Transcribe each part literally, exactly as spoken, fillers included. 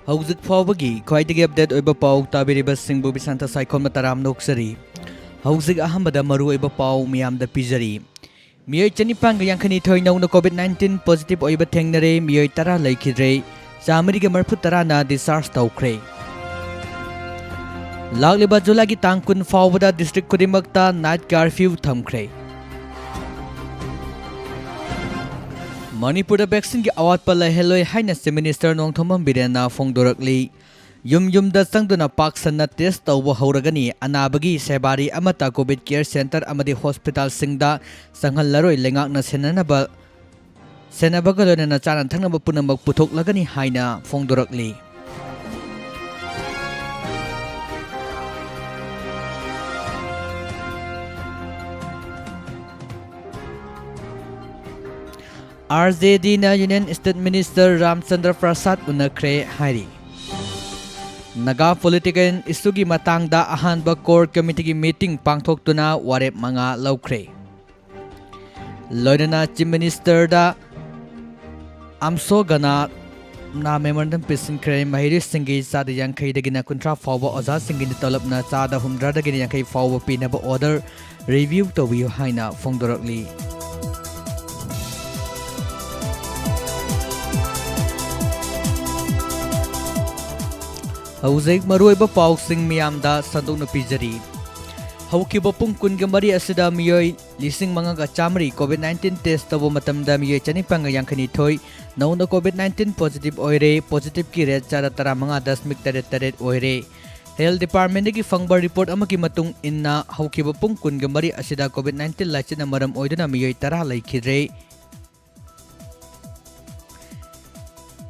ꯍꯧꯖꯤꯛ ꯐꯥꯎꯕꯒꯤ ꯈ꯭ꯋꯥꯏꯗꯒꯤ ꯑꯞꯗꯦꯠ ꯑꯣꯏꯕ ꯄꯥꯎ ꯇꯥꯕꯤꯔꯤꯕꯁꯤꯡꯕꯨ ꯕꯤꯁꯥꯟꯇ ꯁꯥꯏꯈꯣꯝꯅ ꯇꯔꯥꯝꯅ ꯑꯣꯛꯆꯔꯤ꯫ ꯍꯧꯖꯤꯛ ꯑꯍꯥꯟꯕꯗ ꯃꯔꯨꯑꯣꯏꯕ ꯄꯥꯎ ꯃꯤꯌꯥꯝꯗ ꯄꯤꯖꯔꯤ꯫ ꯃꯤꯑꯣꯏ ꯆꯅꯤꯄꯥꯟꯒ ꯌꯥꯡꯈꯩꯅꯤꯊꯣꯏ ꯅꯧꯅ COVID nineteen positive ꯑꯣꯏꯕ ꯊꯦꯡꯅꯔꯦ, ꯃꯤꯑꯣꯏ ꯇꯔꯥ ꯂꯩꯈꯤꯗ꯭ꯔꯦ, ꯆꯥꯃꯔꯤꯒ ꯃꯔꯤꯐꯨ ꯇꯔꯥꯅ discharge ꯇꯧꯈ꯭ꯔꯦ꯫ ꯂꯥꯛꯂꯤꯕ ꯖꯨꯂꯥꯏꯒꯤ ꯇꯥꯡ ꯀꯨꯟ ꯐꯥꯎꯕꯗ district ꯈꯨꯗꯤꯡꯃꯛꯇ night curfew ꯊꯝꯈ꯭ꯔꯦ꯫ ꯃꯅꯤꯄꯨꯔꯗ vaccine ꯒꯤ ꯑꯋꯥꯠꯄ ꯂꯩꯍꯜꯂꯣꯏ ꯍꯥꯏꯅ Chief Minister ꯅꯣꯡꯊꯣꯝꯕꯝ ꯕꯤꯔꯦꯟꯅ ꯐꯣꯡꯗꯣꯔꯛꯂꯤ꯫ ꯌꯨꯝ ꯌꯨꯝꯗ ꯆꯪꯗꯨꯅ ꯄꯥꯛ ꯁꯟꯅ test ꯇꯧꯕ ꯍꯧꯔꯒꯅꯤ꯫ ꯑꯅꯥꯕꯒꯤ ꯁꯦꯕꯥꯔꯤ ꯑꯃꯠꯇ COVID care centre ꯑꯃꯗꯤ hospital ꯁꯤꯡꯗ ꯆꯪꯍꯜꯂꯔꯣꯏ꯫ ꯂꯩꯉꯥꯛꯅ ꯁꯦꯟꯅꯅꯕ, ꯁꯦꯟꯅꯕꯒ ꯂꯣꯏꯅꯅ ꯆꯥꯅ ꯊꯛꯅꯕ ꯄꯨꯝꯅꯃꯛ ꯄꯨꯊꯣꯛꯂꯒꯅꯤ ꯍꯥꯏꯅ ꯐꯣꯡꯗꯣꯔꯛꯂꯤ꯫ RJD ꯅ Union State Minister ꯔꯥꯝꯆꯟꯗ꯭ꯔ ꯄ꯭ꯔꯁꯥꯗ ꯎꯅꯈ꯭ꯔꯦ ꯍꯥꯏꯔꯤ꯫ ꯅꯥꯒꯥ political issue ꯒꯤ ꯃꯇꯥꯡꯗ ꯑꯍꯥꯟꯕ core committee ꯒꯤ meeting ꯄꯥꯡꯊꯣꯛꯇꯨꯅ ꯋꯥꯔꯦꯞ ꯃꯉꯥ ꯂꯧꯈ꯭ꯔꯦ꯫ ꯂꯣꯏꯅꯅ Chief Minister ꯗ ꯑꯝꯁꯣ ꯒꯅꯥ ꯅ memorandum ꯄꯤꯁꯤꯟꯈ꯭ꯔꯦ꯫ ꯃꯍꯩꯔꯣꯏꯁꯤꯡꯒꯤ ꯆꯥꯗ ꯌꯥꯡꯈꯩꯗꯒꯤꯅ ꯀꯨꯟꯊ꯭ꯔꯥ ꯐꯥꯎꯕ, ꯑꯣꯖꯥꯁꯤꯡꯒꯤꯅ ꯇꯂꯕꯅ ꯆꯥꯗ ꯍꯨꯝꯗ꯭ꯔꯥꯗꯒꯤꯅ ꯌꯥꯡꯈꯩ ꯐꯥꯎꯕ ꯄꯤꯅꯕ order review ꯇꯧꯕꯤꯌꯨ ꯍꯥꯏꯅ ꯐꯣꯡꯗꯣꯔꯛꯂꯤ꯫ ꯍꯧꯖꯤꯛ ꯃꯔꯨꯑꯣꯏꯕ ꯄꯥꯎꯁꯤꯡ ꯃꯤꯌꯥꯝꯗ ꯁꯟꯗꯣꯛꯅ ꯄꯤꯖꯔꯤ꯫ ꯍꯧꯈꯤꯕ ꯄꯨꯡ ꯀꯨꯟꯒ ꯃꯔꯤ ꯑꯁꯤꯗ ꯃꯤꯑꯣꯏ ꯂꯤꯁꯤꯡ ꯃꯉꯥꯒ ꯆꯥꯃꯔꯤ COVID nineteen test ꯇꯧꯕ ꯃꯇꯝꯗ ꯃꯤꯑꯣꯏ ꯆꯅꯤꯄꯥꯟꯒ ꯌꯥꯡꯈꯩꯅꯤꯊꯣꯏ ꯅꯧꯅ COVID nineteen positive ꯑꯣꯏꯔꯦ꯫ Positive ꯀꯤ rate ꯆꯥꯗ ꯇꯔꯥꯃꯉꯥ ꯗꯁꯃꯤꯛ ꯇꯔꯦꯠ ꯇꯔꯦꯠ ꯑꯣꯏꯔꯦ꯫ Health Department ꯗꯒꯤ ꯐꯪꯕ report ꯑꯃꯒꯤ ꯃꯇꯨꯡ ꯏꯟꯅ, ꯍꯧꯈꯤꯕ ꯄꯨꯡ ꯀꯨꯟꯒ ꯃꯔꯤ ꯑꯁꯤꯗ COVID nineteen ꯂꯥꯏꯆꯠꯅ ꯃꯔꯝ ꯑꯣꯏꯗꯨꯅ ꯃꯤꯑꯣꯏ ꯇꯔꯥ ꯂꯩꯈꯤꯗ꯭ꯔꯦ꯫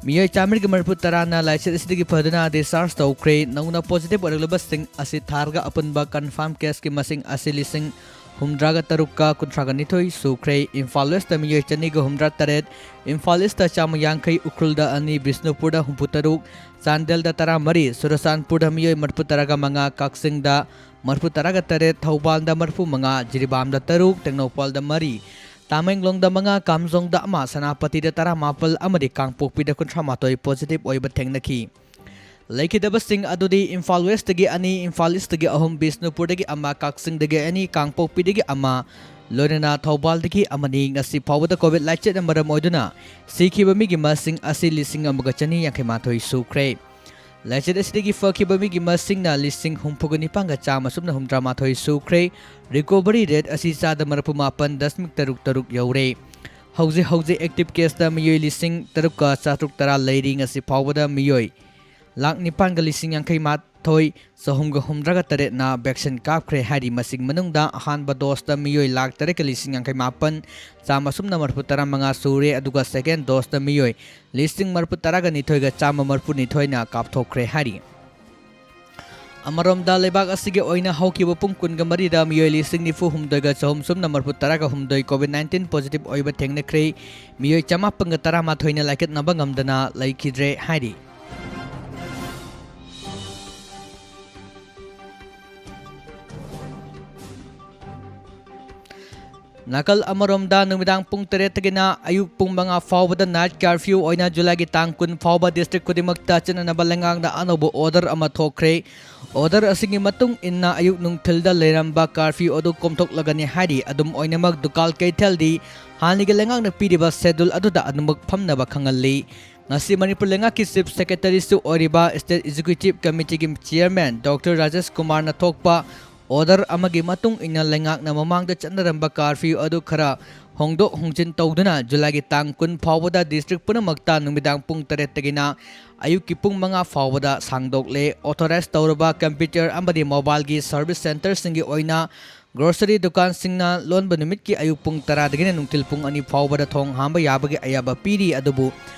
ꯃꯤꯑꯣꯏ ꯆꯥꯃꯔꯤꯒ ꯃꯔꯤꯐꯨ ꯇꯔꯥꯅ ꯂꯥꯏꯆꯠ ꯑꯁꯤꯗꯒꯤ ꯐꯗꯨꯅ discharge ꯇꯧꯈ꯭ꯔꯦ꯫ ꯅꯧꯅ positive ꯑꯣꯏꯔꯛꯂꯕꯁꯤꯡ ꯑꯁꯤ ꯊꯥꯔꯒ ꯑꯄꯨꯟꯕ confirm case ꯀꯤ ꯃꯁꯤꯡ ꯑꯁꯤ ꯂꯤꯁꯤꯡ ꯍꯨꯝꯗ꯭ꯔꯥꯒ ꯇꯔꯨꯛꯀ ꯀꯨꯟꯊ꯭ꯔꯥꯒ ꯅꯤꯊꯣꯏ ꯁꯨꯈ꯭ꯔꯦ꯫ ꯏꯝꯐꯥꯜ West ꯇ ꯃꯤꯑꯣꯏ ꯆꯅꯤꯒ ꯍꯨꯝꯗ꯭ꯔꯥ ꯇꯔꯦꯠ, ꯏꯝꯐꯥꯜ East ꯇ ꯆꯥꯝꯃ ꯌꯥꯡꯈꯩ, ꯎꯈ꯭ꯔꯨꯜꯗ ꯑꯅꯤ, ꯕꯤꯁꯅꯨꯄꯨꯔꯗ ꯍꯨꯝꯐꯨ ꯇꯔꯨꯛ, ꯆꯥꯟꯗꯦꯜꯗ ꯇꯔꯥꯃꯔꯤ, ꯆꯨꯔꯆꯥꯟꯄꯨꯔꯗ ꯃꯤꯑꯣꯏ ꯃꯔꯤꯐꯨ ꯇꯔꯥꯒ ꯃꯉꯥ, ꯀꯛꯆꯤꯡꯗ ꯃꯔꯤꯐꯨ ꯇꯔꯥꯒ ꯇꯔꯦꯠ, ꯊꯧꯕꯥꯜꯗ ꯃꯔꯤꯐꯨ ꯃꯉꯥ, ꯖꯤꯔꯤꯕꯥꯝꯗ ꯇꯔꯨꯛ, ꯇꯦꯡꯅꯧꯄꯜꯗ ꯃꯔꯤ, ꯇꯥꯃꯦꯡꯂꯣꯡꯗ ꯃꯉꯥ, ꯀꯥꯝꯖꯣꯡꯗ ꯑꯃ, ꯁꯦꯅꯥꯄꯇꯤꯗ ꯇꯔꯥꯃꯥꯄꯜ ꯑꯃꯗꯤ ꯀꯥꯡꯄꯣꯛꯄꯤꯗ ꯀꯨꯟꯊ꯭ꯔꯥ ꯃꯥꯊꯣꯏ positive ꯑꯣꯏꯕ ꯊꯦꯡꯅꯈꯤ꯫ ꯂꯩꯈꯤꯗꯕꯁꯤꯡ ꯑꯗꯨꯗꯤ ꯏꯝꯐꯥꯜ ꯋꯦꯁꯇꯒꯤ ꯑꯅꯤ, ꯏꯝꯐꯥꯜ ꯏꯁꯇꯒꯤ ꯑꯍꯨꯝ, ꯕꯤꯁꯅꯨꯄꯨꯔꯗꯒꯤ ꯑꯃ, ꯀꯛꯆꯤꯡꯗꯒꯤ ꯑꯅꯤ, ꯀꯥꯡꯄꯣꯛꯄꯤꯗꯒꯤ ꯑꯃ, ꯂꯣꯏꯅꯅ ꯊꯧꯕꯥꯜꯗꯒꯤ ꯑꯃꯅꯤ꯫ ꯉꯁꯤ ꯐꯥꯎꯕꯗ ꯀꯣꯚꯤꯗ ꯂꯥꯏꯆꯠꯅ ꯃꯔꯝ ꯑꯣꯏꯗꯨꯅ ꯁꯤꯈꯤꯕ ꯃꯤꯒꯤ ꯃꯁꯤꯡ ꯑꯁꯤ ꯂꯤꯁꯤꯡ ꯑꯃꯒ ꯆꯅꯤ ꯌꯥꯡꯈꯩ ꯃꯥꯊꯣꯏ ꯁꯨꯈ꯭ꯔꯦ꯫ ꯂꯥꯏꯆꯠ ꯑꯁꯤꯗꯒꯤ ꯐꯈꯤꯕ ꯃꯤꯒꯤ ꯃꯁꯤꯡꯅ ꯂꯤꯁꯤꯡ ꯍꯨꯝꯐꯨꯒ ꯅꯤꯄꯥꯟꯒ ꯆꯥꯝꯃ ꯁꯨꯞꯅ ꯍꯨꯝꯗ꯭ꯔꯥ ꯃꯥꯊꯣꯏ ꯁꯨꯈ꯭ꯔꯦ꯫ ꯔꯤꯀꯣꯚꯔꯤ ꯔꯦꯠ ꯑꯁꯤ ꯆꯥꯗ ꯃꯔꯤꯐꯨ ꯃꯥꯄꯟ ꯗꯁꯃꯤꯛ ꯇꯔꯨꯛ ꯇꯔꯨꯛ ꯌꯧꯔꯦ꯫ ꯍꯧꯖꯤꯛ ꯍꯧꯖꯤꯛ ꯑꯦꯛꯇꯤꯚ ꯀꯦꯁꯇ ꯃꯤꯑꯣꯏ ꯂꯤꯁꯤꯡ ꯇꯔꯨꯛꯀ ꯆꯥꯇ꯭ꯔꯨꯛ ꯇꯔꯥ ꯂꯩꯔꯤ꯫ ꯉꯁꯤ ꯐꯥꯎꯕꯗ ꯃꯤꯑꯣꯏ ꯂꯥꯈ ꯅꯤꯄꯥꯟꯒ ꯂꯤꯁꯤꯡ ꯌꯥꯡꯈꯩ ꯃꯥꯊꯣꯏ ꯆꯍꯨꯝꯒ ꯍꯨꯝꯗ꯭ꯔꯥꯒ ꯇꯔꯦꯠꯅ ꯚꯦꯛꯁꯤꯟ ꯀꯥꯞꯈ꯭ꯔꯦ ꯍꯥꯏꯔꯤ꯫ ꯃꯁꯤꯒꯤ ꯃꯅꯨꯡꯗ ꯑꯍꯥꯟꯕ ꯗꯣꯁꯇ ꯃꯤꯑꯣꯏ ꯂꯥꯈ ꯇꯔꯦꯠꯀ ꯂꯤꯁꯤꯡ ꯌꯥꯡꯈꯩ ꯃꯥꯄꯟ ꯆꯥꯝꯃ ꯁꯨꯞꯅ ꯃꯔꯤꯐꯨ ꯇꯔꯥ ꯃꯉꯥ ꯁꯨꯔꯦ, ꯑꯗꯨꯒ ꯁꯦꯀꯦꯟ ꯗꯣꯁꯇ ꯃꯤꯑꯣꯏ ꯂꯤꯁꯤꯡ ꯃꯔꯤꯐꯨ ꯇꯔꯥꯒ ꯅꯤꯊꯣꯏꯒ ꯆꯥꯝꯃ ꯃꯔꯤꯐꯨ ꯅꯤꯊꯣꯏꯅ ꯀꯥꯞꯊꯣꯛꯈ꯭ꯔꯦ ꯍꯥꯏꯔꯤ꯫ ꯑꯃꯔꯣꯝꯗ, ꯂꯩꯕꯥꯛ ꯑꯁꯤꯒꯤ ꯑꯣꯏꯅ ꯍꯧꯈꯤꯕ ꯄꯨꯡ ꯀꯨꯟꯒ ꯃꯔꯤꯗ ꯃꯤꯑꯣꯏ ꯂꯤꯁꯤꯡ ꯅꯤꯐꯨ ꯍꯨꯝꯗꯣꯏꯒ ꯆꯍꯨꯝ ꯁꯨꯞꯅ ꯃꯔꯤꯐꯨ ꯇꯔꯥꯒ ꯍꯨꯝꯗꯣꯏ ꯀꯣꯚꯤꯗ ꯅꯥꯏꯟꯇꯤꯟ ꯄꯣꯖꯤꯇꯤꯚ ꯑꯣꯏꯕ ꯊꯦꯡꯅꯈ꯭ꯔꯦ꯫ ꯃꯤꯑꯣꯏ ꯆꯃꯥꯄꯟꯒ ꯇꯔꯥꯃꯥꯊꯣꯏꯅ ꯂꯥꯏꯀꯠꯅꯕ ꯉꯝꯗꯅ ꯂꯩꯈꯤꯗ꯭ꯔꯦ ꯍꯥꯏꯔꯤ꯫ ꯅꯥꯀꯜ ꯑꯃꯔꯣꯝꯗ, ꯅꯨꯃꯤꯗꯥꯡ ꯄꯨꯡ ꯇꯔꯦꯠꯇꯒꯤꯅ ꯑꯌꯨꯛ ꯄꯨꯡ ꯃꯉꯥ ꯐꯥꯎꯕꯗ ꯅꯥꯏꯠ ꯀꯥꯔꯐ꯭ꯌꯨ ꯑꯣꯏꯅ ꯖꯨꯂꯥꯏꯒꯤ ꯇꯥꯡ ꯀꯨꯟ ꯐꯥꯎꯕ ꯗꯤꯁꯇ꯭ꯔꯤꯛ ꯈꯨꯗꯤꯡꯃꯛꯇ ꯆꯠꯅꯅꯕ ꯂꯩꯉꯥꯛꯅ ꯑꯅꯧꯕ ꯑꯣꯔꯗꯔ ꯑꯃ ꯊꯣꯛꯈ꯭ꯔꯦ꯫ ꯑꯣꯔꯗꯔ ꯑꯁꯤꯒꯤ ꯃꯇꯨꯡ ꯏꯟꯅ ꯑꯌꯨꯛ ꯅꯨꯡꯊꯤꯜꯗ ꯂꯩꯔꯝꯕ ꯀꯥꯔꯐ꯭ꯌꯨ ꯑꯗꯨ ꯀꯣꯝꯊꯣꯛꯂꯒꯅꯤ ꯍꯥꯏꯔꯤ꯫ ꯑꯗꯨꯝ ꯑꯣꯏꯅꯃꯛ, ꯗꯨꯀꯥꯟ ꯀꯩꯊꯦꯜꯗꯤ ꯍꯥꯟꯅꯒꯤ ꯂꯩꯉꯥꯛꯅ ꯄꯤꯔꯤꯕ ꯁꯦꯗꯨꯜ ꯑꯗꯨꯗ ꯑꯗꯨꯃꯛ ꯐꯝꯅꯕ ꯈꯪꯍꯜꯂꯤ꯫ ꯉꯁꯤ ꯃꯅꯤꯄꯨꯔ ꯂꯩꯉꯥꯛꯀꯤ ꯆꯤꯐ ꯁꯦꯀ꯭ꯔꯦꯇꯔꯤꯁꯨ ꯑꯣꯏꯔꯤꯕ ꯁ꯭ꯇꯦꯠ ꯑꯦꯛꯖꯤꯀ꯭ꯌꯨꯇꯤꯚ ꯀꯃꯤꯇꯤꯒꯤ ꯆꯤꯌꯔꯃꯦꯟ ꯗꯣꯛꯇꯔ ꯔꯥꯖꯦꯁ ꯀꯨꯃꯥꯔꯅ ꯊꯣꯛꯄ ꯑꯣꯔꯗꯔ ꯑꯃꯒꯤ ꯃꯇꯨꯡ ꯏꯟꯅ ꯂꯩꯉꯥꯛꯅ ꯃꯃꯥꯡꯗ ꯆꯠꯅꯔꯝꯕ ꯀꯥꯔꯐ꯭ꯌꯨ ꯑꯗꯨ ꯈꯔ ꯍꯣꯡꯗꯣꯛ ꯍꯣꯡꯖꯤꯟ ꯇꯧꯗꯨꯅ ꯖꯨꯂꯥꯏꯒꯤ ꯇꯥꯡ ꯀꯨꯟ ꯐꯥꯎꯕꯗ ꯗꯤꯁꯇ꯭ꯔꯤꯛ ꯄꯨꯝꯅꯃꯛꯇ ꯅꯨꯃꯤꯗꯥꯡ ꯄꯨꯡ ꯇꯔꯦꯠꯇꯒꯤꯅ ꯑꯌꯨꯛꯀꯤ ꯄꯨꯡ ꯃꯉꯥ ꯐꯥꯎꯕꯗ ꯁꯥꯡꯗꯣꯛꯂꯦ꯫ ꯑꯣꯊꯣꯔꯥꯏꯖ ꯇꯧꯔꯕ ꯀꯝꯄ꯭ꯌꯨꯇꯔ ꯑꯃꯗꯤ ꯃꯣꯕꯥꯏꯜꯒꯤ ꯁꯔꯚꯤꯁ ꯁꯦꯟꯇꯔꯁꯤꯡꯒꯤ ꯑꯣꯏꯅ ꯒ꯭ꯔꯣꯁꯔꯤ ꯗꯨꯀꯥꯟꯁꯤꯡꯅ ꯂꯣꯟꯕ ꯅꯨꯃꯤꯠꯀꯤ ꯑꯌꯨꯛ ꯄꯨꯡ ꯇꯔꯥꯗꯒꯤꯅ ꯅꯨꯡꯊꯤꯜ ꯄꯨꯡ ꯑꯅꯤ ꯐꯥꯎꯕꯗ ꯊꯣꯡ ꯍꯥꯡꯕ ꯌꯥꯕꯒꯤ ꯑꯌꯥꯕ ꯄꯤꯔꯤ꯫ ꯑꯗꯨꯕꯨ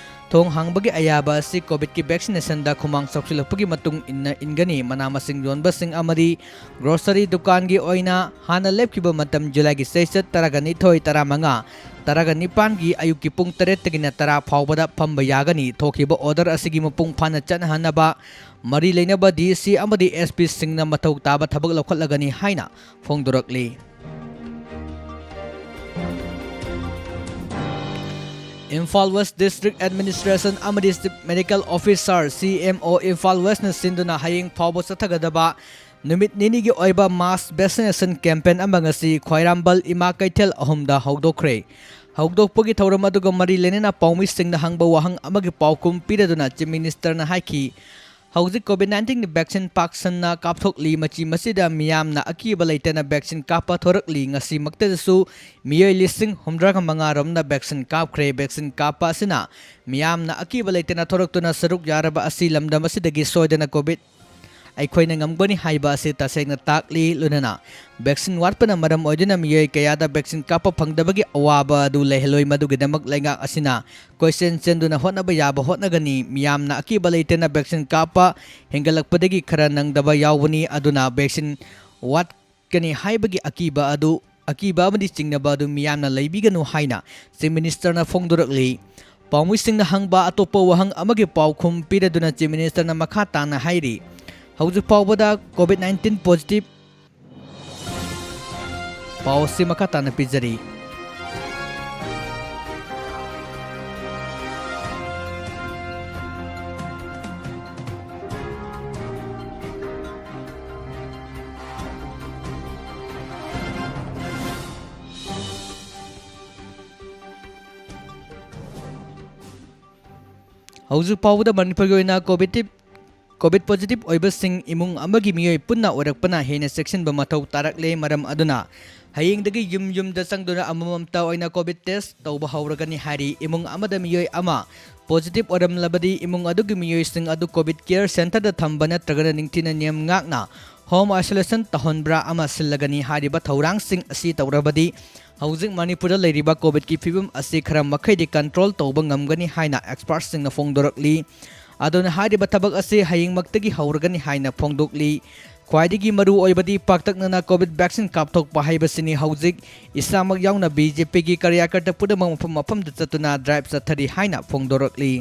ꯊꯣꯡ ꯍꯥꯡꯕꯒꯤ ꯑꯌꯥꯕ ꯑꯁꯤ ꯀꯣꯚꯤꯗꯀꯤ ꯚꯦꯛꯁꯤꯅꯦꯁꯟꯗ ꯈꯨꯃꯥꯡ ꯆꯥꯎꯁꯤꯜꯂꯛꯄꯒꯤ ꯃꯇꯨꯡ ꯏꯟꯅ ꯏꯟꯒꯅꯤ꯫ ꯃꯅꯥ ꯃꯁꯤꯡ ꯌꯣꯟꯕꯁꯤꯡ ꯑꯃꯗꯤ ꯒ꯭ꯔꯣꯁꯔꯤ ꯗꯨꯀꯥꯟꯒꯤ ꯑꯣꯏꯅ ꯍꯥꯟꯅ ꯂꯦꯞꯈꯤꯕ ꯃꯇꯝ ꯖꯨꯂꯥꯏꯒꯤ ꯆꯩꯆꯠ ꯇꯔꯥꯒ ꯅꯤꯊꯣꯏ, ꯇꯔꯥꯃꯉꯥ, ꯇꯔꯥꯒ ꯅꯤꯄꯥꯟꯒꯤ ꯑꯌꯨꯛꯀꯤ ꯄꯨꯡ ꯇꯔꯦꯠꯇꯒꯤꯅ ꯇꯔꯥ ꯐꯥꯎꯕꯗ ꯐꯝꯕ ꯌꯥꯒꯅꯤ꯫ ꯊꯣꯛꯈꯤꯕ ꯑꯣꯔꯗꯔ ꯑꯁꯤꯒꯤ ꯃꯄꯨꯡ ꯐꯥꯅ ꯆꯠꯅꯍꯟꯅꯕ ꯃꯔꯤ ꯂꯩꯅꯕ ꯗꯤ ꯁꯤ ꯑꯃꯗꯤ ꯑꯦꯁ ꯄꯤꯁꯤꯡꯅ ꯃꯊꯧ ꯇꯥꯕ ꯊꯕꯛ ꯂꯧꯈꯠꯂꯒꯅꯤ ꯍꯥꯏꯅ ꯐꯣꯡꯗꯣꯔꯛꯂꯤ꯫ ꯏꯝꯐꯥꯜ ꯋꯦꯁ ꯗꯤꯁꯇ꯭ꯔꯤꯛ ꯑꯦꯗꯃꯤꯅꯤꯁꯇ꯭ꯔꯦꯁꯟ ꯑꯃꯗꯤ ꯆꯤꯐ ꯃꯦꯗꯤꯀꯦꯜ ꯑꯣꯐꯤꯁꯥꯔ, ꯁꯤ ꯑꯦꯝ ꯑꯣ, ꯏꯝꯐꯥꯜ ꯋꯦꯁꯅ ꯁꯤꯟꯗꯨꯅ ꯍꯌꯦꯡ ꯐꯥꯎꯕ ꯆꯠꯊꯒꯗꯕ ꯅꯨꯃꯤꯠ ꯅꯤꯅꯤꯒꯤ ꯑꯣꯏꯕ ꯃꯥꯁ ꯚꯦꯛꯁꯤꯅꯦꯁꯟ ꯀꯦꯝꯄꯦꯟ ꯑꯃ ꯉꯁꯤ ꯈ꯭ꯋꯥꯏꯔꯥꯝꯕꯜ ꯏꯃꯥ ꯀꯩꯊꯦꯜ ꯑꯍꯨꯝꯗ ꯍꯧꯗꯣꯛꯈ꯭ꯔꯦ꯫ ꯍꯧꯗꯣꯛꯄꯒꯤ ꯊꯧꯔꯝ ꯑꯗꯨꯒ ꯃꯔꯤ ꯂꯩꯅꯅ ꯄꯥꯎꯃꯤꯁꯤꯡꯅ ꯍꯪꯕ ꯋꯥꯍꯪ ꯑꯃꯒꯤ ꯄꯥꯎꯈꯨꯝ ꯄꯤꯔꯗꯨꯅ ꯆꯤꯐ ꯃꯤꯅꯤꯁꯇꯔꯅ ꯍꯥꯏꯈꯤ, ꯍꯧꯖꯤꯛ ꯀꯣꯚꯤꯗ ꯅꯥꯏꯟꯇꯤꯟꯒꯤ ꯚꯦꯛꯁꯤꯟ ꯄꯥꯛ ꯁꯟꯅ ꯀꯥꯞꯊꯣꯛꯂꯤ꯫ ꯃꯆꯤ ꯃꯁꯤꯗ ꯃꯤꯌꯥꯝꯅ ꯑꯀꯤꯕ ꯂꯩꯇꯅ ꯚꯦꯛꯁꯤꯟ ꯀꯥꯞꯄ ꯊꯣꯔꯛꯂꯤ꯫ ꯉꯁꯤꯃꯛꯇꯗꯁꯨ ꯃꯤꯑꯣꯏ ꯂꯤꯁꯤꯡ ꯍꯨꯝꯗ꯭ꯔꯥꯒ ꯃꯉꯥ ꯔꯣꯝꯅ ꯚꯦꯛꯁꯤꯟ ꯀꯥꯞꯈ꯭ꯔꯦ꯫ ꯚꯦꯛꯁꯤꯟ ꯀꯥꯞꯄ ꯑꯁꯤꯅ ꯃꯤꯌꯥꯝꯅ ꯑꯀꯤꯕ ꯂꯩꯇꯅ ꯊꯣꯔꯛꯇꯨꯅ ꯁꯔꯨꯛ ꯌꯥꯔꯕ ꯑꯁꯤ ꯂꯝꯗꯝ ꯑꯁꯤꯗꯒꯤ ꯁꯣꯏꯗꯅ ꯀꯣꯚꯤꯗ ꯑꯩꯈꯣꯏꯅ ꯉꯝꯒꯅꯤ ꯍꯥꯏꯕ ꯑꯁꯤ ꯇꯁꯦꯡꯅ ꯇꯥꯛꯂꯤ꯫ ꯂꯣꯏꯅꯅ ꯚꯦꯛꯁꯤꯟ ꯋꯥꯠꯄꯅ ꯃꯔꯝ ꯑꯣꯏꯗꯨꯅ ꯃꯤꯑꯣꯏ ꯀꯌꯥꯗ ꯚꯦꯛꯁꯤꯟ ꯀꯥꯞꯄ ꯐꯪꯗꯕꯒꯤ ꯑꯋꯥꯕ ꯑꯗꯨ ꯂꯩꯍꯜꯂꯣꯏ꯫ ꯃꯗꯨꯒꯤꯗꯃꯛ ꯂꯩꯉꯥꯛ ꯑꯁꯤꯅ ꯀꯣꯏꯆꯦꯟ ꯆꯦꯟꯗꯨꯅ ꯍꯣꯠꯅꯕ ꯌꯥꯕ ꯍꯣꯠꯅꯒꯅꯤ꯫ ꯃꯤꯌꯥꯝꯅ ꯑꯀꯤꯕ ꯂꯩꯇꯅ ꯚꯦꯛꯁꯤꯟ ꯀꯥꯞꯄ ꯍꯦꯟꯒꯠꯂꯛꯄꯗꯒꯤ ꯈꯔ ꯅꯪꯗꯕ ꯌꯥꯎꯕꯅꯤ꯫ ꯑꯗꯨꯅ ꯚꯦꯛꯁꯤꯟ ꯋꯥꯠꯀꯅꯤ ꯍꯥꯏꯕꯒꯤ ꯑꯀꯤꯕ ꯑꯗꯨ, ꯑꯀꯤꯕ ꯑꯃꯗꯤ ꯆꯤꯡꯅꯕ ꯑꯗꯨ ꯃꯤꯌꯥꯝꯅ ꯂꯩꯕꯤꯒꯅꯨ ꯍꯥꯏꯅ ꯆꯤꯐ ꯃꯤꯅꯤꯁꯇꯔꯅ ꯐꯣꯡꯗꯣꯔꯛꯂꯤ꯫ ꯄꯥꯎꯃꯤꯁꯤꯡꯅ ꯍꯪꯕ ꯑꯇꯣꯞꯄ ꯋꯥꯍꯪ ꯑꯃꯒꯤ ꯄꯥꯎꯈꯨꯝ ꯄꯤꯔꯗꯨꯅ ꯆꯤꯐ ꯃꯤꯅꯤꯁꯇꯔꯅ ꯃꯈꯥ ꯇꯥꯅ ꯍꯥꯏꯔꯤ, ꯍꯧꯖꯤꯛ ꯐꯥꯎꯕꯗ ꯀꯣꯚꯤꯗ ꯅꯥꯏꯟꯇꯤꯟ ꯄꯣꯖꯤꯇꯤꯚ ꯄꯥꯎ ꯑꯁꯤ ꯃꯈꯥ ꯇꯥꯅ ꯄꯤꯖꯔꯤ꯫ ꯍꯧꯖꯤꯛ ꯐꯥꯎꯕꯗ ꯃꯅꯤꯄꯨꯔꯒꯤ ꯑꯣꯏꯅ ꯀꯣꯚꯤꯗ ꯀꯣꯚꯤꯗ ꯄꯣꯖꯤꯇꯤꯚ ꯑꯣꯏꯕꯁꯤꯡ ꯏꯃꯨꯡ ꯑꯃꯒꯤ ꯃꯤꯑꯣꯏ ꯄꯨꯟꯅ ꯑꯣꯏꯔꯛꯄꯅ ꯍꯦꯟꯅ ꯆꯦꯛꯁꯤꯟꯕ ꯃꯊꯧ ꯇꯥꯔꯛꯂꯦ꯫ ꯃꯔꯝ ꯑꯗꯨꯅ ꯍꯌꯦꯡꯗꯒꯤ ꯌꯨꯝ ꯌꯨꯝꯗ ꯆꯪꯗꯨꯅ ꯑꯃꯃꯝꯇ ꯑꯣꯏꯅ ꯀꯣꯚꯤꯗ ꯇꯦꯁ ꯇꯧꯕ ꯍꯧꯔꯒꯅꯤ ꯍꯥꯏꯔꯤ꯫ ꯏꯃꯨꯡ ꯑꯃꯗ ꯃꯤꯑꯣꯏ ꯑꯃ ꯄꯣꯖꯤꯇꯤꯚ ꯑꯣꯏꯔꯝꯂꯕꯗꯤ ꯏꯃꯨꯡ ꯑꯗꯨꯒꯤ ꯃꯤꯑꯣꯏꯁꯤꯡ ꯑꯗꯨ ꯀꯣꯚꯤꯗ ꯀꯦꯌꯔ ꯁꯦꯟꯇꯔꯗ ꯊꯝꯕ ꯅꯠꯇ꯭ꯔꯒꯅ ꯅꯤꯡꯊꯤꯅ ꯅꯤꯌꯝ ꯉꯥꯛꯅ ꯍꯣꯝ ꯑꯥꯏꯁꯣꯂꯦꯁꯟ ꯇꯧꯍꯟꯕ꯭ꯔꯥ ꯑꯃ ꯁꯤꯜꯂꯒꯅꯤ꯫ ꯍꯥꯏꯔꯤꯕ ꯊꯧꯔꯥꯡꯁꯤꯡ ꯑꯁꯤ ꯇꯧꯔꯕꯗꯤ ꯍꯧꯖꯤꯛ ꯃꯅꯤꯄꯨꯔꯗ ꯂꯩꯔꯤꯕ ꯀꯣꯚꯤꯗꯀꯤ ꯐꯤꯕꯝ ꯑꯁꯤ ꯈꯔ ꯃꯈꯩꯗꯤ ꯀꯟꯇ꯭ꯔꯣꯜ ꯇꯧꯕ ꯉꯝꯒꯅꯤ ꯍꯥꯏꯅ ꯑꯦꯛꯁꯄꯥꯔꯠꯁꯤꯡꯅ ꯐꯣꯡꯗꯣꯔꯛꯂꯤ꯫ ꯑꯗꯨꯅ ꯍꯥꯏꯔꯤꯕ ꯊꯕꯛ ꯑꯁꯤ ꯍꯌꯦꯡꯃꯛꯇꯒꯤ ꯍꯧꯔꯒꯅꯤ ꯍꯥꯏꯅ ꯐꯣꯡꯗꯣꯛꯂꯤ꯫ ꯈ꯭ꯋꯥꯏꯗꯒꯤ ꯃꯔꯨ ꯑꯣꯏꯕꯗꯤ ꯄꯥꯛꯇꯛꯅꯅ ꯀꯣꯚꯤꯗ ꯚꯦꯛꯁꯤꯟ ꯀꯥꯞꯊꯣꯛꯄ ꯍꯥꯏꯕꯁꯤꯅꯤ꯫ ꯍꯧꯖꯤꯛ ꯏꯁꯥꯃꯛ ꯌꯥꯎꯅ ꯕꯤ ꯖꯦ ꯄꯤꯒꯤ ꯀꯥꯔꯌꯥꯀꯔꯇ ꯄꯨꯝꯅꯃꯛ ꯃꯐꯝ ꯃꯐꯝꯗ ꯆꯠꯇꯨꯅ ꯗ꯭ꯔꯥꯏꯚ ꯆꯠꯊꯔꯤ ꯍꯥꯏꯅ ꯐꯣꯡꯗꯣꯔꯛꯂꯤ꯫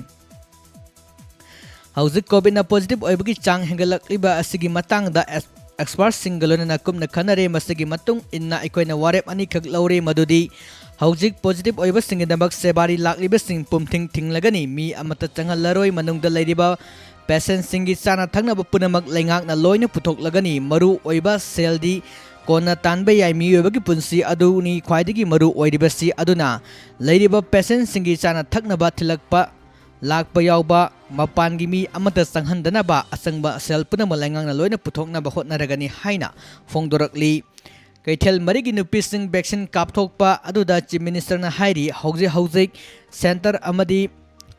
ꯍꯧꯖꯤꯛ ꯀꯣꯚꯤꯗꯅ ꯄꯣꯖꯤꯇꯤꯚ ꯑꯣꯏꯕꯒꯤ ꯆꯥꯡ ꯍꯦꯟꯒꯠꯂꯛꯂꯤꯕ ꯑꯁꯤꯒꯤ ꯃꯇꯥꯡꯗ ꯑꯦꯛꯁ-, ꯑꯦꯛꯁꯄꯥꯔꯠꯁꯤꯡꯒ ꯂꯣꯏꯅꯅ ꯀꯨꯞꯅ ꯈꯟꯅꯔꯦ꯫ ꯃꯁꯤꯒꯤ ꯃꯇꯨꯡ ꯏꯟꯅ ꯑꯩꯈꯣꯏꯅ ꯋꯥꯔꯦꯞ ꯑꯅꯤꯈꯛ ꯂꯧꯔꯦ, ꯃꯗꯨꯗꯤ ꯍꯧꯖꯤꯛ positive ꯑꯣꯏꯕꯁꯤꯡꯒꯤꯗꯃꯛ ꯁꯦꯕꯥꯔꯤ ꯂꯥꯛꯂꯤꯕꯁꯤꯡ ꯄꯨꯝꯊꯤꯡ ꯊꯤꯡꯂꯒꯅꯤ꯫ ꯃꯤ ꯑꯃꯠꯇ ꯆꯪꯍꯜꯂꯔꯣꯏ꯫ ꯃꯅꯨꯡꯗ ꯂꯩꯔꯤꯕ patientꯁꯤꯡꯒꯤ ꯆꯥꯅ ꯊꯛꯅꯕ ꯄꯨꯝꯅꯃꯛ ꯂꯩꯉꯥꯛꯅ ꯂꯣꯏꯅ ꯄꯨꯊꯣꯛꯂꯒꯅꯤ꯫ ꯃꯔꯨ ꯑꯣꯏꯕ ꯁꯦꯜꯗꯤ ꯀꯣꯟꯅ ꯇꯥꯟꯕ ꯌꯥꯏ꯫ ꯃꯤꯑꯣꯏꯕꯒꯤ ꯄꯨꯟꯁꯤ ꯑꯗꯨꯅꯤ ꯈ꯭ꯋꯥꯏꯗꯒꯤ ꯃꯔꯨ ꯑꯣꯏꯔꯤꯕꯁꯤ꯫ ꯑꯗꯨꯅ ꯂꯩꯔꯤꯕ patientꯁꯤꯡꯒꯤ ꯆꯥꯅ ꯊꯛꯅꯕ ꯊꯤꯜꯂꯛꯄ ꯂꯥꯛꯄ ꯌꯥꯎꯕ ꯃꯄꯥꯟꯒꯤ ꯃꯤ ꯑꯃꯠꯇ ꯆꯪꯍꯟꯗꯅꯕ ꯑꯆꯪꯕ ꯁꯦꯜ ꯄꯨꯝꯅꯃꯛ ꯂꯩꯉꯥꯛꯅ ꯂꯣꯏꯅ ꯄꯨꯊꯣꯛꯅꯕ ꯍꯣꯠꯅꯔꯒꯅꯤ ꯍꯥꯏꯅ ꯐꯣꯡꯗꯣꯔꯛꯂꯤ꯫ ꯀꯩꯊꯦꯜ ꯃꯔꯤꯒꯤ ꯅꯨꯄꯤꯁꯤꯡ vaccine ꯀꯥꯞꯊꯣꯛꯄ ꯑꯗꯨꯗ Chief Ministerꯅ ꯍꯥꯏꯔꯤ, ꯍꯧꯖꯤꯛ ꯍꯧꯖꯤꯛ centre ꯑꯃꯗꯤ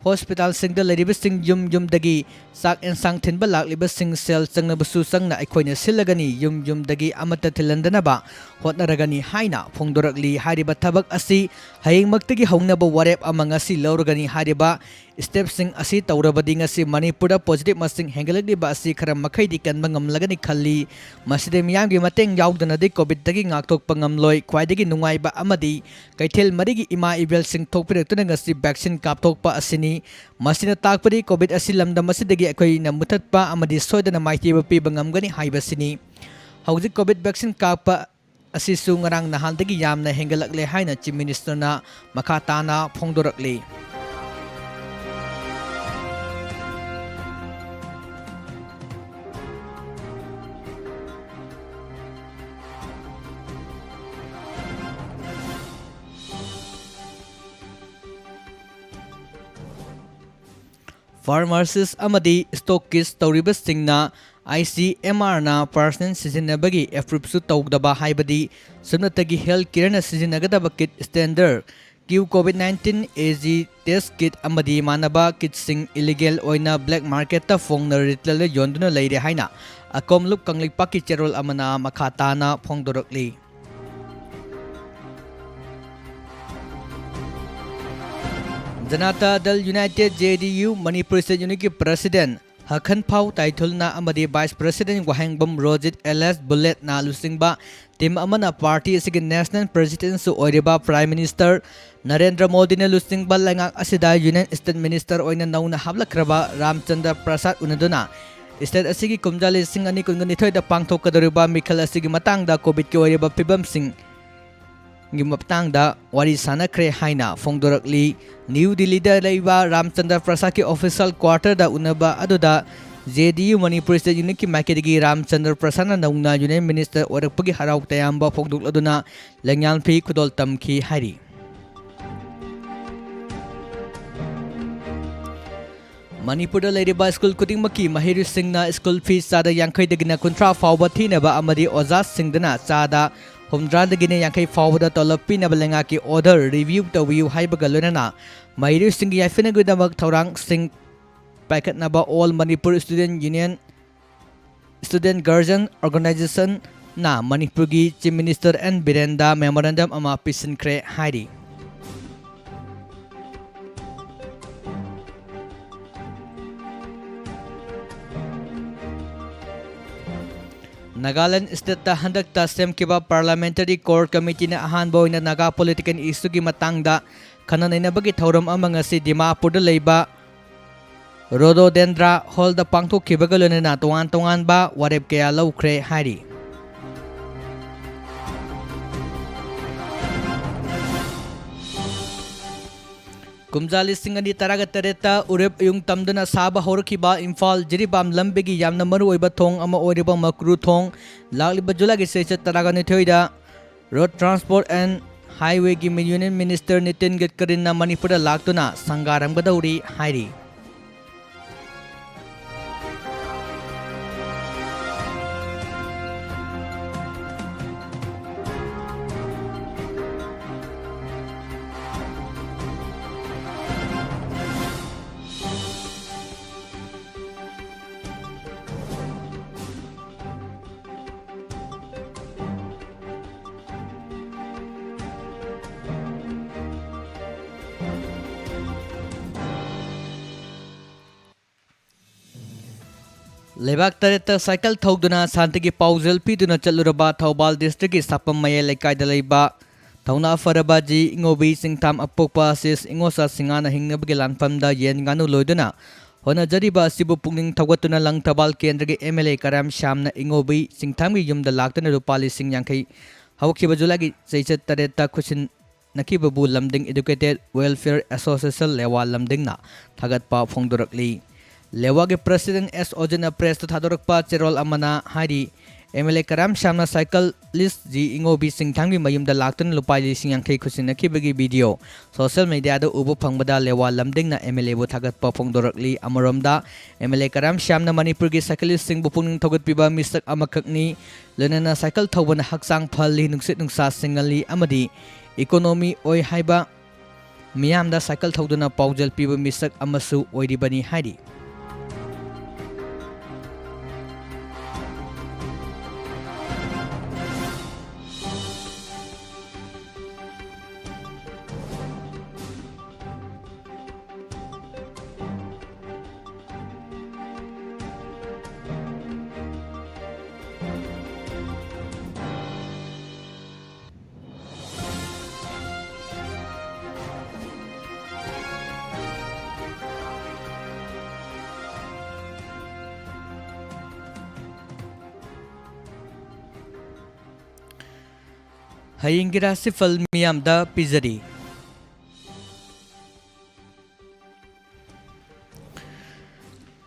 hospitalꯁꯤꯡꯗ ꯂꯩꯔꯤꯕꯁꯤꯡ ꯌꯨꯝ ꯌꯨꯝꯗꯒꯤ ꯆꯥꯛ ꯑꯦꯟꯁꯥꯡ ꯊꯤꯟꯕ ꯂꯥꯛꯂꯤꯕꯁꯤꯡ ꯁꯦꯜ ꯆꯪꯅꯕꯁꯨ ꯆꯪꯅ ꯑꯩꯈꯣꯏꯅ ꯁꯤꯜꯂꯒꯅꯤ, ꯌꯨꯝ ꯌꯨꯝꯗꯒꯤ ꯑꯃꯠꯇ ꯊꯤꯜꯍꯟꯗꯅꯕ ꯍꯣꯠꯅꯔꯒꯅꯤ ꯍꯥꯏꯅ ꯐꯣꯡꯗꯣꯔꯛꯂꯤ꯫ ꯍꯥꯏꯔꯤꯕ ꯊꯕꯛ ꯑꯁꯤ ꯍꯌꯦꯡꯃꯛꯇꯒꯤ ꯍꯧꯅꯕ ꯋꯥꯔꯦꯞ ꯑꯃ ꯉꯁꯤ ꯂꯧꯔꯒꯅꯤ꯫ ꯍꯥꯏꯔꯤꯕ stepꯁꯤꯡ ꯑꯁꯤ ꯇꯧꯔꯕꯗꯤ ꯉꯁꯤ ꯃꯅꯤꯄꯨꯔꯗ positive ꯃꯁꯤꯡ ꯍꯦꯟꯒꯠꯂꯛꯂꯤꯕ ꯑꯁꯤ ꯈꯔ ꯃꯈꯩꯗꯤ ꯀꯟꯕ ꯉꯝꯂꯒꯅꯤ ꯈꯜꯂꯤ꯫ ꯃꯁꯤꯗ ꯃꯤꯌꯥꯝꯒꯤ ꯃꯇꯦꯡ ꯌꯥꯎꯗꯅꯗꯤ COVIDꯇꯒꯤ ꯉꯥꯛꯊꯣꯛꯄ ꯉꯝꯂꯣꯏ꯫ ꯈ꯭ꯋꯥꯏꯗꯒꯤ ꯅꯨꯡꯉꯥꯏꯕ ꯑꯃꯗꯤ ꯀꯩꯊꯦꯜ ꯃꯔꯤꯒꯤ ꯏꯃꯥ ꯏꯕꯦꯜꯁꯤꯡ ꯊꯣꯛꯄꯤꯔꯛꯇꯨꯅ ꯉꯁꯤ vaccine ꯀꯥꯞꯊꯣꯛꯄ ꯑꯁꯤꯅꯤ꯫ ꯃꯁꯤꯅ ꯇꯥꯛꯄꯗꯤ COVID ꯑꯁꯤ ꯂꯝꯗꯝ ꯑꯁꯤꯗꯒꯤ ꯑꯩꯈꯣꯏꯅ ꯃꯨꯊꯠꯄ ꯑꯃꯗꯤ ꯁꯣꯏꯗꯅ ꯃꯥꯏꯊꯤꯕ ꯄꯤꯕ ꯉꯝꯒꯅꯤ ꯍꯥꯏꯕꯁꯤꯅꯤ꯫ ꯍꯧꯖꯤꯛ COVID vaccine ꯀꯥꯞꯄ ꯑꯁꯤꯁꯨ ꯉꯔꯥꯡ ꯅꯍꯥꯟꯗꯒꯤ ꯌꯥꯝꯅ ꯍꯦꯟꯒꯠꯂꯛꯂꯦ ꯍꯥꯏꯅ Chief Ministerꯅ ꯃꯈꯥ ꯇꯥꯅ ꯐꯣꯡꯗꯣꯔꯛꯂꯤ꯫ Pharmacist ꯑꯃꯗꯤ stockist ꯇꯧꯔꯤꯕꯁꯤꯡꯅ ICMRꯅ personal ꯁꯤꯖꯤꯟꯅꯕꯒꯤ approveꯁꯨ ꯇꯧꯗꯕ, ꯍꯥꯏꯕꯗꯤ ꯁꯨꯞꯅꯇꯒꯤ health careꯅ ꯁꯤꯖꯤꯟꯅꯒꯗꯕ kit standard, Q COVID nineteen AG test kit ꯑꯃꯗꯤ ꯃꯥꯟꯅꯕ kitꯁꯤꯡ illegal ꯑꯣꯏꯅ black marketꯇ ꯐꯣꯡꯅ retailꯗ ꯌꯣꯟꯗꯨꯅ ꯂꯩꯔꯦ ꯍꯥꯏꯅ ꯑꯀꯣꯝꯂꯨꯞ ꯀꯪꯂꯩꯄꯥꯛꯀꯤ ꯆꯦꯔꯣꯜ ꯑꯃꯅ ꯃꯈꯥ ꯇꯥꯅ ꯐꯣꯡꯗꯣꯔꯛꯂꯤ꯫ Janata Dal United, JDU, Manipur State Unitꯀꯤ President ꯍꯈꯟꯐꯥꯎ ꯇꯥꯏꯊꯨꯜꯅ ꯑꯃꯗꯤ Vice President ꯋꯥꯍꯦꯡꯕꯝ ꯔꯣꯖꯤꯠ alias ꯕꯨꯂꯦꯠꯅ ꯂꯨꯆꯤꯡꯕ team ꯑꯃꯅ party ꯑꯁꯤꯒꯤ national presidentꯁꯨ ꯑꯣꯏꯔꯤꯕ Prime Minister ꯅꯔꯦꯟꯗ꯭ꯔ ꯃꯣꯗꯤꯅ ꯂꯨꯆꯤꯡꯕ ꯂꯩꯉꯥꯛ ꯑꯁꯤꯗ Union State Minister ꯑꯣꯏꯅ ꯅꯧꯅ ꯍꯥꯞꯂꯛꯈ꯭ꯔꯕ ꯔꯥꯝꯆꯟꯗ꯭ꯔ ꯄ꯭ꯔꯁꯥꯗ ꯎꯅꯗꯨꯅ state ꯑꯁꯤꯒꯤ ꯀꯨꯝꯖꯥ ꯂꯤꯁꯤꯡ ꯑꯅꯤ ꯀꯨꯟꯒ ꯅꯤꯊꯣꯏꯗ ꯄꯥꯡꯊꯣꯛꯀꯗꯧꯔꯤꯕ ꯃꯤꯈꯜ ꯑꯁꯤꯒꯤ ꯃꯇꯥꯡꯗ COVIDꯀꯤ ꯑꯣꯏꯔꯤꯕ ꯐꯤꯕꯝꯁꯤꯡ ꯒꯤ ꯃꯇꯥꯡꯗ ꯋꯥꯔꯤ ꯁꯥꯟꯅꯈ꯭ꯔꯦ ꯍꯥꯏꯅ ꯐꯣꯡꯗꯣꯔꯛꯂꯤ꯫ ꯅ꯭ꯌꯨ ꯗꯤꯜꯂꯤꯗ ꯂꯩꯕ ꯔꯥꯝꯆꯟꯗ꯭ꯔ ꯄ꯭ꯔꯁꯥꯗꯀꯤ official quarter ꯗ ꯎꯅꯕ ꯑꯗꯨꯗ J D U Manipur State Unit ꯀꯤ ꯃꯥꯏꯀꯩꯗꯒꯤ ꯔꯥꯝꯆꯟꯗ꯭ꯔ ꯄ꯭ꯔꯁꯥꯗꯅ ꯅꯧꯅ Union Minister ꯑꯣꯏꯔꯛꯄꯒꯤ ꯍꯔꯥꯎ ꯇꯌꯥꯝꯕ ꯐꯣꯡꯗꯣꯛꯂꯗꯨꯅ ꯂꯩꯉꯥꯛꯐꯝ ꯈꯨꯗꯣꯜ ꯇꯝꯈꯤ ꯍꯥꯏꯔꯤ꯫ ꯃꯅꯤꯄꯨꯔꯗ ꯂꯩꯔꯤꯕ ꯁ꯭ꯀꯨꯜ ꯈꯨꯗꯤꯡꯃꯛꯀꯤ ꯃꯍꯩꯔꯣꯏꯁꯤꯡꯅ ꯁ꯭ꯀꯨꯜ ꯐꯤꯁ ꯆꯥꯗ ꯌꯥꯡꯈꯩꯗꯒꯤꯅ ꯀꯨꯟꯊ꯭ꯔꯥ ꯐꯥꯎꯕ ꯊꯤꯅꯕ ꯑꯃꯗꯤ ꯑꯣꯖꯥꯁꯤꯡꯗꯅ ꯆꯥꯗ ꯍꯨꯝꯗ꯭ꯔꯥꯗꯒꯤꯅ ꯌꯥꯡꯈꯩ ꯐꯥꯎꯕꯗ ꯇꯣꯂꯣꯞ ꯄꯤꯅꯕ ꯂꯩꯉꯥꯛꯀꯤ order review ꯇꯧꯕꯤꯌꯨ ꯍꯥꯏꯕꯒ ꯂꯣꯏꯅꯅ ꯃꯍꯩꯔꯣꯏꯁꯤꯡꯒꯤ ꯌꯥꯏꯐꯅꯕꯒꯤꯗꯃꯛ ꯊꯧꯔꯥꯡꯁꯤꯡ ꯄꯥꯏꯈꯠꯅꯕ All Manipur Student Union, Student Guardian Organization ꯅ ꯃꯅꯤꯄꯨꯔꯒꯤ Chief Minister N ꯕꯤꯔꯦꯟꯗ memorandum ꯑꯃ ꯄꯤꯁꯤꯟꯈ꯭ꯔꯦ ꯍꯥꯏꯔꯤ꯫ ꯅꯥꯒꯥꯂꯦꯟ state ꯇ ꯍꯟꯗꯛꯇ ꯁꯦꯝꯈꯤꯕ Parliamentary Core Committee ꯅ ꯑꯍꯥꯟꯕ ꯑꯣꯏꯅ ꯅꯥꯒꯥ political issue ꯒꯤ ꯃꯇꯥꯡꯗ ꯈꯟꯅ ꯅꯩꯅꯕꯒꯤ ꯊꯧꯔꯝ ꯑꯃ ꯉꯁꯤ ꯗꯤꯃꯥꯄꯨꯔꯗ ꯂꯩꯕ Rhododendron Hall ꯗ ꯄꯥꯡꯊꯣꯛꯈꯤꯕꯒ ꯂꯣꯏꯅꯅ ꯇꯣꯉꯥꯟ ꯇꯣꯉꯥꯟꯕ ꯋꯥꯔꯦꯞ ꯀꯌꯥ ꯂꯧꯈ꯭ꯔꯦ ꯍꯥꯏꯔꯤ꯫ ꯀꯨꯝꯖꯥ ꯂꯤꯁꯤꯡ ꯑꯅꯤ ꯇꯔꯥꯒ ꯇꯔꯦꯠꯇ ꯎꯔꯦꯞ ꯑꯌꯨꯡ ꯇꯝꯗꯨꯅ ꯁꯥꯕ ꯍꯧꯔꯛꯈꯤꯕ ꯏꯝꯐꯥꯜ ꯖꯤꯔꯤꯕꯥꯝ ꯂꯝꯕꯤꯒꯤ ꯌꯥꯝꯅ ꯃꯔꯨꯑꯣꯏꯕ ꯊꯣꯡ ꯑꯃ ꯑꯣꯏꯔꯤꯕ ꯃꯀ꯭ꯔꯨ ꯊꯣꯡ ꯂꯥꯛꯂꯤꯕ ꯖꯨꯂꯥꯏꯒꯤ ꯆꯩꯆꯠ ꯇꯔꯥꯒ ꯅꯤꯊꯣꯏꯗ Road Transport and Highway ꯒꯤ Union Minister ꯅꯤꯇꯤꯟ ꯒꯗꯀꯔꯤꯅ ꯃꯅꯤꯄꯨꯔꯗ ꯂꯥꯛꯇꯨꯅ ꯁꯪꯒꯥꯔꯝꯒꯗꯧꯔꯤ ꯍꯥꯏꯔꯤ꯫ ꯂꯩꯕꯥꯛ ꯇꯔꯦꯠꯇ ꯁꯥꯏꯀꯜ ꯊꯧꯗꯨꯅ ꯁꯥꯟꯇꯤꯒꯤ ꯄꯥꯎꯖꯦꯜ ꯄꯤꯗꯨꯅ ꯆꯠꯂꯨꯔꯕ ꯊꯧꯕꯥꯜ district ꯀꯤ ꯁꯥꯄꯝ ꯃꯌꯥꯏ ꯂꯩꯀꯥꯏꯗ ꯂꯩꯕ ꯊꯧꯅꯥ ꯐꯔꯕ ꯖꯤ ꯏꯉꯣꯕꯤ ꯆꯤꯡꯊꯥꯝ ꯑꯄꯣꯛꯄ ꯁꯤꯁ ꯏꯉꯣꯆꯥ ꯁꯤꯡꯍꯥꯅ ꯍꯤꯡꯅꯕꯒꯤ ꯂꯥꯟꯐꯝꯗ ꯌꯦꯟ ꯉꯥꯅꯨ ꯂꯣꯏꯗꯨꯅ ꯍꯣꯠꯅꯖꯔꯤꯕ ꯑꯁꯤꯕꯨ ꯄꯨꯛꯅꯤꯡ ꯊꯧꯒꯠꯇꯨꯅ ꯂꯪꯊꯕꯥꯜ ꯀꯦꯟꯗ꯭ꯔꯒꯤ M L A ꯀꯔꯥꯝ ꯁ꯭ꯌꯥꯝꯅ ꯏꯉꯣꯕꯤ ꯆꯤꯡꯊꯥꯝꯒꯤ ꯌꯨꯝꯗ ꯂꯥꯛꯇꯨꯅ ꯂꯨꯄꯥ ꯂꯤꯁꯤꯡ ꯌꯥꯡꯈꯩ ꯍꯧꯈꯤꯕ ꯖꯨꯂꯥꯏꯒꯤ ꯆꯩꯆꯠ ꯇꯔꯦꯠꯇ ꯈꯨꯠꯁꯤꯟꯅꯈꯤꯕꯕꯨ ꯂꯝꯗꯤꯡ Educated Welfare Association ꯂꯦꯋꯥ ꯂꯝꯗꯤꯡꯅ ꯊꯥꯒꯠꯄ ꯐꯣꯡꯗꯣꯔꯛꯂꯤ꯫ ꯂꯦꯋꯥꯒꯤ President ꯑꯦꯁ ꯑꯣꯖꯟꯅ pressꯇ ꯊꯥꯗꯣꯔꯛꯄ ꯆꯦꯔꯣꯜ ꯑꯃꯅ ꯍꯥꯏꯔꯤ, MLA ꯀꯔꯥꯝ ꯁ꯭ꯌꯥꯝꯅ cyclist ꯖꯤ ꯏꯉꯣꯕꯤ ꯆꯤꯡꯊꯥꯡꯒꯤ ꯃꯌꯨꯝꯗ ꯂꯥꯛꯇꯨꯅ ꯂꯨꯄꯥ ꯂꯤꯁꯤꯡ ꯌꯥꯡꯈꯩ ꯈꯨꯠꯁꯤꯟꯅꯈꯤꯕꯒꯤ video social mediaꯗ ꯎꯕ ꯐꯪꯕꯗ ꯂꯦꯋꯥ ꯂꯝꯗꯤꯡꯅ MLAꯕꯨ ꯊꯥꯒꯠꯄ ꯐꯣꯡꯗꯣꯔꯛꯂꯤ꯫ ꯑꯃꯔꯣꯝꯗ, MLA ꯀꯔꯥꯝ ꯁ꯭ꯌꯥꯝꯅ ꯃꯅꯤꯄꯨꯔꯒꯤ cyclistꯁꯤꯡꯕꯨ ꯄꯨꯛꯅꯤꯡ ꯊꯧꯒꯠꯄꯤꯕ ꯃꯤꯁꯛ ꯑꯃꯈꯛꯅꯤ꯫ ꯂꯣꯏꯅꯅ cycle ꯊꯧꯕꯅ ꯍꯛꯆꯥꯡ ꯐꯍꯜꯂꯤ, ꯅꯨꯡꯁꯤꯠ ꯅꯨꯡꯁꯥ ꯁꯦꯡꯍꯜꯂꯤ ꯑꯃꯗꯤ economy ꯑꯣꯏ ꯍꯥꯏꯕ ꯃꯤꯌꯥꯝꯗ cycle ꯊꯧꯗꯨꯅ ꯄꯥꯎꯖꯦꯜ ꯄꯤꯕ ꯃꯤꯁꯛ ꯑꯃꯁꯨ ꯑꯣꯏꯔꯤꯕꯅꯤ ꯍꯥꯏꯔꯤ꯫ ꯍꯌꯦꯡꯒꯤ ꯔꯥꯁꯤꯐꯜ ꯃꯤꯌꯥꯝꯗ ꯄꯤꯖꯔꯤ꯫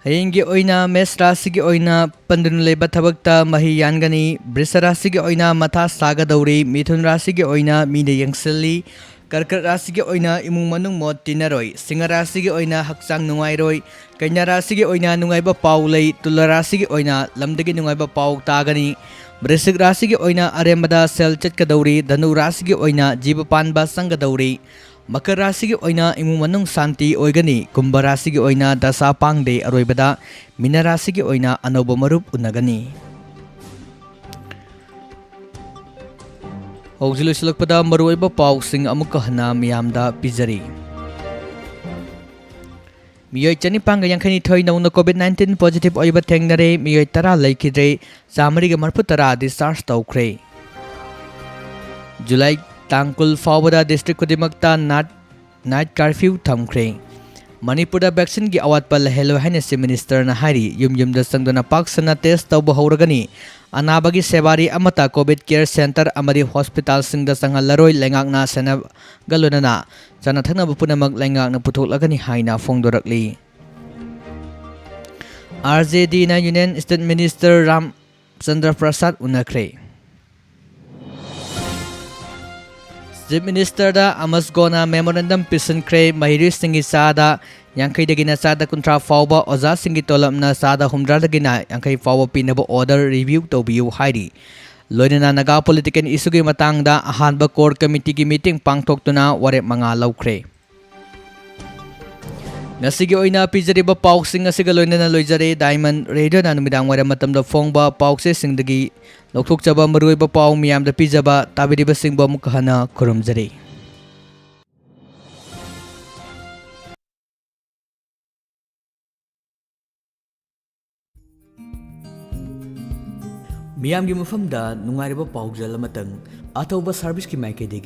ꯍꯌꯦꯡꯒꯤ ꯑꯣꯏꯅ ꯃꯦꯁ ꯔꯥꯁꯤꯒꯤ ꯑꯣꯏꯅ ꯄꯟꯗꯨꯅ ꯂꯩꯕ ꯊꯕꯛꯇ ꯃꯍꯩ ꯌꯥꯟꯒꯅꯤ꯫ ꯕ꯭ꯔꯤꯁ ꯔꯥꯁꯤꯒꯤ ꯑꯣꯏꯅ ꯃꯊꯥ ꯁꯥꯒꯗꯧꯔꯤ꯫ ꯃꯤꯊꯨꯟ ꯔꯥꯁꯤꯒꯤ ꯑꯣꯏꯅ ꯃꯤꯅ ꯌꯦꯡꯁꯤꯜꯂꯤ꯫ ꯀꯔꯀꯠ ꯔꯥꯁꯤꯒꯤ ꯑꯣꯏꯅ ꯏꯃꯨꯡ ꯃꯅꯨꯡ ꯃꯣꯠ ꯇꯤꯟꯅꯔꯣꯏ꯫ ꯁꯤꯡꯍ ꯔꯥꯁꯤꯒꯤ ꯑꯣꯏꯅ ꯍꯛꯆꯥꯡ ꯅꯨꯡꯉꯥꯏꯔꯣꯏ꯫ ꯀꯩꯅꯥ ꯔꯥꯁꯤꯒꯤ ꯑꯣꯏꯅ ꯅꯨꯡꯉꯥꯏꯕ ꯄꯥꯎ ꯂꯩ꯫ ꯇꯨꯂꯥ ꯔꯥꯁꯤꯒꯤ ꯑꯣꯏꯅ ꯂꯝꯗꯒꯤ ꯅꯨꯡꯉꯥꯏꯕ ꯄꯥꯎ ꯇꯥꯒꯅꯤ꯫ ꯕ꯭ꯔꯤꯁꯤꯛ ꯔꯥꯁꯤꯒꯤ ꯑꯣꯏꯅ ꯑꯔꯦꯝꯕꯗ ꯁꯦꯜ ꯆꯠꯀꯗꯧꯔꯤ꯫ ꯙꯅꯨ ꯔꯥꯁꯤꯒꯤ ꯑꯣꯏꯅ ꯖꯤꯕ ꯄꯥꯟꯕ ꯆꯪꯒꯗꯧꯔꯤ꯫ ꯃꯀꯔ ꯔꯥꯁꯤꯒꯤ ꯑꯣꯏꯅ ꯏꯃꯨꯡ ꯃꯅꯨꯡ ꯁꯥꯟꯇꯤ ꯑꯣꯏꯒꯅꯤ꯫ ꯀꯨꯝꯚ ꯔꯥꯁꯤꯒꯤ ꯑꯣꯏꯅ ꯗꯁꯥ ꯄꯥꯡꯗꯦ꯫ ꯑꯔꯣꯏꯕꯗ ꯃꯤꯅ ꯔꯥꯁꯤꯒꯤ ꯑꯣꯏꯅ ꯑꯅꯧꯕ ꯃꯔꯨꯞ ꯎꯅꯒꯅꯤ꯫ ꯍꯧꯖꯤꯛ ꯂꯣꯏꯁꯤꯜꯂꯛꯄꯗ ꯃꯔꯨꯑꯣꯏꯕ ꯄꯥꯎꯁꯤꯡ ꯑꯃꯨꯛꯀ ꯍꯟꯅ ꯃꯤꯌꯥꯝꯗ ꯄꯤꯖꯔꯤ꯫ ꯃꯤꯑꯣꯏ ꯆꯅꯤꯄꯥꯟꯒ ꯌꯥꯡꯈꯩꯅꯤꯊꯣꯏ ꯅꯧꯅ COVID nineteen positive ꯑꯣꯏꯕ ꯊꯦꯡꯅꯔꯦ꯫ ꯃꯤꯑꯣꯏ ꯇꯔꯥ ꯂꯩꯈꯤꯗ꯭ꯔꯦ꯫ ꯆꯥꯃꯔꯤꯒ ꯃꯔꯤꯐꯨ ꯇꯔꯥ discharge ꯇꯧꯈ꯭ꯔꯦ꯫ ꯖꯨꯂꯥꯏ ꯇꯥꯡ ꯀꯨꯟ ꯐꯥꯎꯕꯗ district ꯈꯨꯗꯤꯡꯃꯛꯇ night, night curfew ꯊꯝꯈ꯭ꯔꯦ꯫ ꯃꯅꯤꯄꯨꯔꯗ vaccine ꯒꯤ ꯑꯋꯥꯠꯄ ꯂꯩꯍꯜꯂꯣꯏ ꯍꯥꯏꯅ Chief Minister ꯅ ꯍꯥꯏꯔꯤ꯫ ꯌꯨꯝ ꯌꯨꯝꯗ ꯆꯪꯗꯨꯅ ꯄꯥꯛ ꯁꯟꯅ test ꯇꯧꯕ ꯍꯧꯔꯒꯅꯤ꯫ ꯑꯅꯥꯕꯒꯤ ꯁꯦꯕꯥꯔꯤ ꯑꯃꯠꯇ COVID care centre ꯑꯃꯗꯤ hospital ꯁꯤꯡꯗ ꯆꯪꯍꯜꯂꯔꯣꯏ꯫ ꯂꯩꯉꯥꯛꯅ ꯁꯦꯟꯅꯒ ꯂꯣꯏꯅꯅ ꯆꯥꯅ ꯊꯛꯅꯕ ꯄꯨꯝꯅꯃꯛ ꯂꯩꯉꯥꯛꯅ ꯄꯨꯊꯣꯛꯂꯒꯅꯤ ꯍꯥꯏꯅ ꯐꯣꯡꯗꯣꯔꯛꯂꯤ꯫ R J D ꯅ Union State Minister Ram Chandra ꯄ꯭ꯔꯁꯥꯗ ꯎꯅꯈ꯭ꯔꯦ꯫ Chief Minister ꯗ ꯑꯃꯁ ꯒꯣꯅ memorandum ꯄꯤꯁꯤꯟꯈ꯭ꯔꯦ꯫ ꯃꯍꯩꯔꯣꯏꯁꯤꯡꯒꯤ ꯆꯥꯗ ꯌꯥꯡꯈꯩꯗꯒꯤꯅ ꯆꯥꯗ ꯀꯨꯟꯊ꯭ꯔꯥ ꯐꯥꯎꯕ, ꯑꯣꯖꯥꯁꯤꯡꯒꯤ ꯇꯣꯂꯞꯅ ꯆꯥꯗ ꯍꯨꯝꯗ꯭ꯔꯥꯗꯒꯤꯅ ꯌꯥꯡꯈꯩ ꯐꯥꯎꯕ ꯄꯤꯅꯕ order review ꯇꯧꯕꯤꯌꯨ ꯍꯥꯏꯔꯤ꯫ ꯂꯣꯏꯅꯅ ꯅꯥꯒꯥ political issue ꯒꯤ ꯃꯇꯥꯡꯗ ꯑꯍꯥꯟꯕ core committee ꯒꯤ meeting ꯄꯥꯡꯊꯣꯛꯇꯨꯅ ꯋꯥꯔꯦꯞ ꯃꯉꯥ ꯂꯧꯈ꯭ꯔꯦ꯫ ꯉꯁꯤꯒꯤ ꯑꯣꯏꯅ ꯄꯤꯖꯔꯤꯕ ꯄꯥꯎꯁꯤꯡ ꯑꯁꯤꯒ ꯂꯣꯏꯅꯅ ꯂꯣꯏꯖꯔꯦ꯫ Diamond Radio ꯅ ꯅꯨꯃꯤꯗꯥꯡ ꯋꯥꯏꯔꯝ ꯃꯇꯝꯗ ꯐꯣꯡꯕ ꯄꯥꯎꯆꯦꯁꯤꯡꯗꯒꯤ ꯂꯧꯊꯣꯛꯆꯕ ꯃꯔꯨꯑꯣꯏꯕ ꯄꯥꯎ ꯃꯤꯌꯥꯝꯗ ꯄꯤꯖꯕ ꯇꯥꯕꯤꯔꯤꯕꯁꯤꯡꯕꯨ ꯑꯃꯨꯛ ꯍꯟꯅ ꯈꯨꯔꯨꯝꯖꯔꯤ꯫ ꯃꯤꯌꯥꯝꯒꯤ ꯃꯐꯝꯗ ꯅꯨꯡꯉꯥꯏꯔꯕ ꯄꯥꯎꯖꯦꯜ ꯑꯃꯇꯪ꯫ ꯑꯊꯧꯕ service ꯀꯤ ꯃꯥꯏꯀꯩꯗꯒꯤ